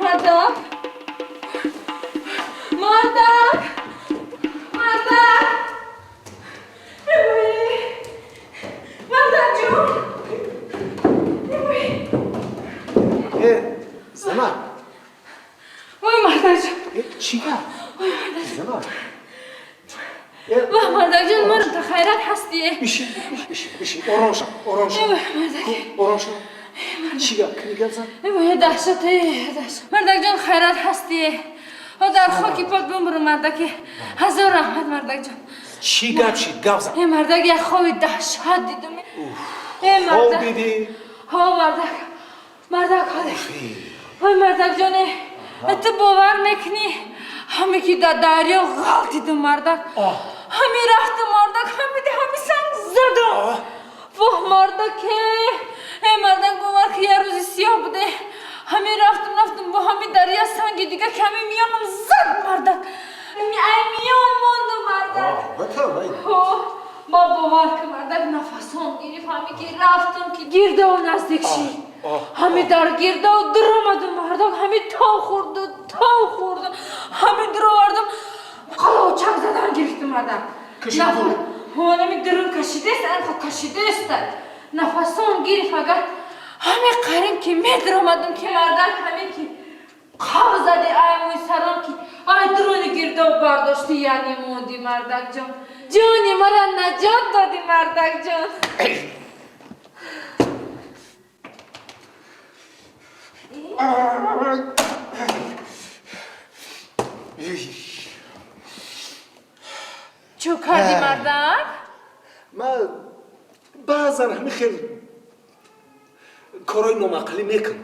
Мардак! Мардак! Мардак! Эй, Мардак ҷон! Эй, Э, занак. Ой, Мардак ҷон! Э, чӣ гап? Занак. Э, Вах, Мардак ҷон, марам та хайрат ҳастӣ. Бишин, бишин, бишин. Ором шав, ором шав. Эй, Мардак. Ором шав. Чӣ гап? Кани гап зан? Эй, вой, даҳшат, эй, даҳшат. Мардак ҷон, хайрат ҳастӣ. О, дар хоки пок бимурам, мардаки. Ҳазор раҳмат, Мардак ҷон. Чӣ гап шид? Гап зан. Эй, мардак, як хоби даҳшат дидум. Эй, Хоб мардак. дидӣ? Ҳо, мардак. Мардак, ҳоде. Ой, мардак ҷон, ту бовар мекунӣ? Ҳаме ки дар дарё ғалтидум, мардак. Ҳами рафтум, мардак, ҳами ҳами санг задум. Воҳ, мардаке! Эй, мардак, бовар ки як рӯзи сиёҳ буде. Ҳами рафтум, рафтум, бо ҳами дарё санги дига ками миёнам зад, мардак. Ай миён мондум, мардак. Ҳо, ма бовар ки, мардак, нафасом гирифт, ҳами ки рафтум ки гирдов наздик шид. Ҳами дар гирдов дуромадум, мардак, ҳами тов хӯрду, тов хӯрду, ҳами дуровардум, қалочак задан гирифтум, мардак. Кашид буд? Ҳами дурун кашидест, анхо кашидест. Нафасом гирифт, агар ҳами қариб ки медуромадум ки, мардак, ҳами ки қав зади ай мӯи саром ки ай дуруни гирдоб бардошти, яъне монди, мардак ҷон. Ҷони мара наҷот додӣ, мардак ҷон. Чӯ кардӣ, мардак? Ман баъзан ҳами хел корҳои номаъқулӣ мекунам.